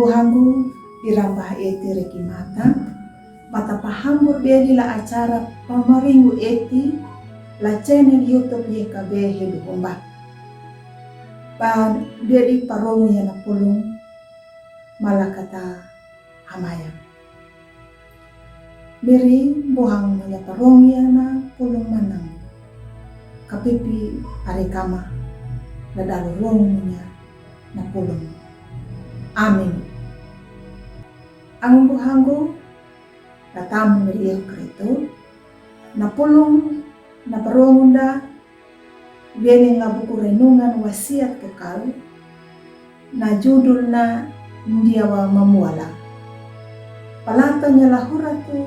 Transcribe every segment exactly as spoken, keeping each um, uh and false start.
Buhanggu, di rambah eti reki mata, mata pahambur beli la acara pamaringu eti, la channel YouTube Y K B Helu Homba. Pa beli parongu ya na pulung, mala kata hamayang. Miri buhang manya parongu ya na pulung manang. Kapipi ari kama, la dalu rongu manya na pulung. Amin. Ang buhanggu, la tamu miri Kristu, na pulung, na parongu nda, Wieling la buku renungan Wasiat Kekal, na judulna Ndiawa Mamuala. Palata nya la huratu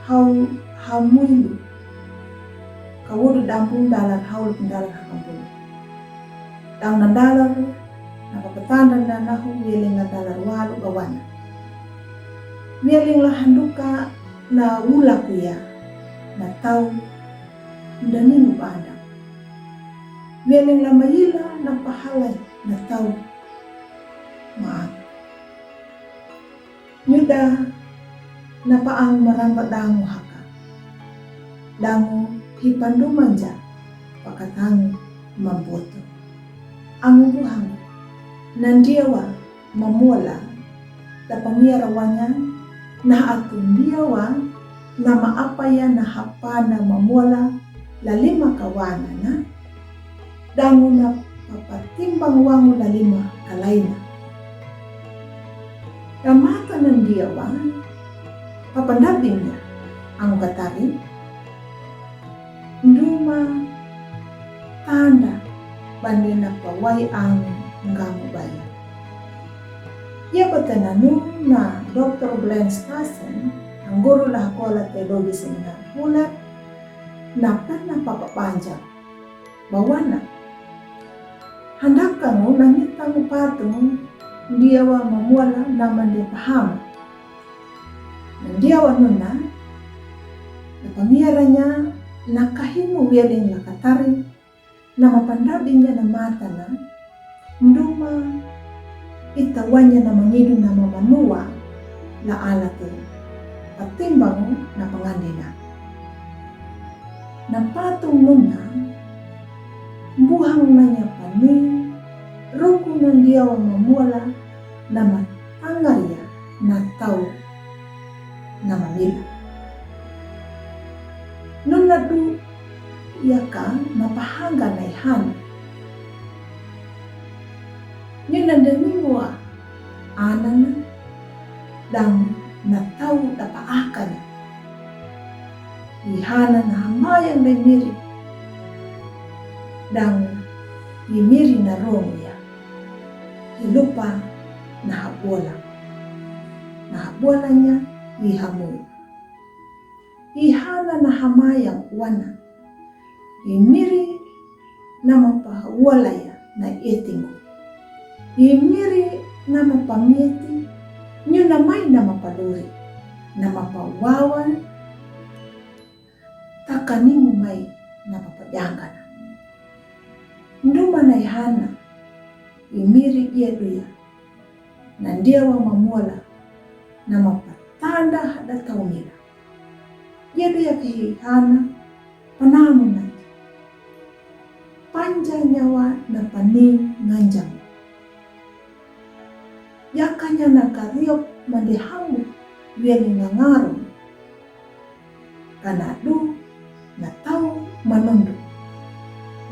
hau hamuilu. Kawudu dampung dalar haul pendalar hakambulu. Dang na dalar, na papatanda na nahu wieling la dalar walu bawana. Wieling la handuka na wula kuya, na tau Nda ningu banda. Wieling la mayila na pahalai na tau. Maaf. Nyuda na paang maramba dangu haka. Dangu hipandu manja pakatangu mamboto. Angu buhang. Na ndiawa Mamuala, la pangiara wanya, na atu ndiawa, na maapaya na hapana Mamuala, la lima kawana na, dangu na papatimbang wangu la lima kalaina. La mata na ndiawa, papandabinga, angu katari, Nduma tanda bande na pawai ang ngamu baya. Ia batananu na Doktor Glenn Stassen, angguru la hakola teologi seminar Fuller, na pernah papa panjang. Bawana. Handakangu na ngitangu patungu ndiawa Mamuala na mande pahama. Ndiawa nuna, na pangiaranya, na kahimu wieling la katari, na mapandabinya na matana, nduma, itawanya na mangidu na mamanua, la alatu, patimbang na pangandina. Na patung nuna, buhang nanya pani, ruku na ndiawa Mamuala, na matangaria, na tau, na mamila. Nuna du yaka na pahanga na ihan. Nuna nda ningua, anana, dang na tau dapa akanya. Ihana na hamayang dai miri. Dang i miri na rong ya. Hilupa na habola. Na habolanya i hamu. Ihana na hamayang wana. I miri na mapawalaya na etingu. I miri na mapameti, nyu na mai na mapaluri, na mapawawan, taka ningu mai na papajangana. Nduma na ihana, i miri ia duya, na ndiawa Mamuala, na mapatanda hada taumila. Ia duya kehihana, panamu na. Panja nyawa na pani nganjang. Yakanya na kariop mande hamu, wieling ngangarum. Kana du na tau manundu.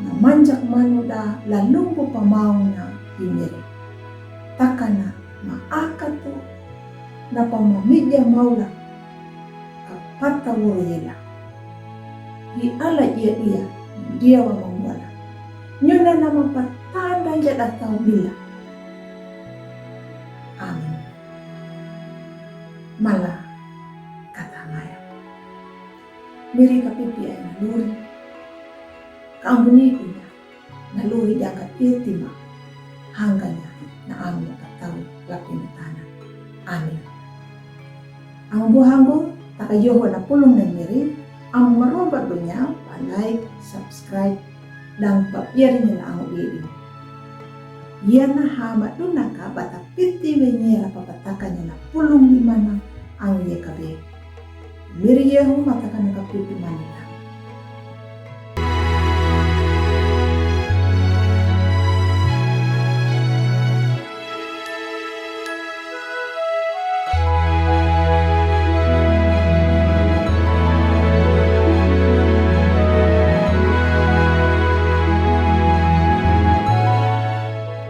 Na manjak manu da lalumbu pamaung na i miri. Takana maakatu na pamamija maula kapata wuru yila. I ala ia ia ndiawa Mamuala. Nyuna na mapatanda jada taumila. Amin. Mala kata maya. Miri kapipi ai na luri. Kaambuni kunya. Na luri jaka itima. Hangkanya na amu katau lapin tana. Amin. Ang buhanggu, taka yoho na pulung na miri, ang maroba dunya, pa like, subscribe, dan pa piarin na ang bibin. Ia na hama duna ka bata piti wenye rapa bataka nyana pulung lima na ang ye kabe. Miri yehu mataka na ka pipi manita.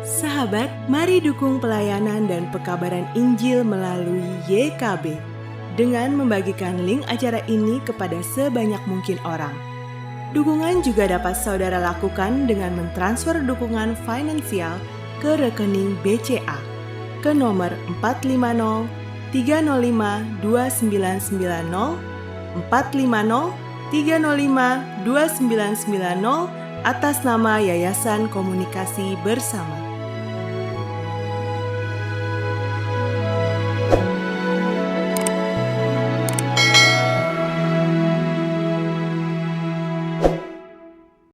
Sahabat, mari dukung pelayanan dan pekabaran Injil melalui Y K B dengan membagikan link acara ini kepada sebanyak mungkin orang. Dukungan juga dapat saudara lakukan dengan mentransfer dukungan finansial ke rekening B C A ke nomor empat lima nol tiga nol lima dua sembilan sembilan nol, empat lima nol tiga nol lima dua sembilan sembilan nol, atas nama Yayasan Komunikasi Bersama.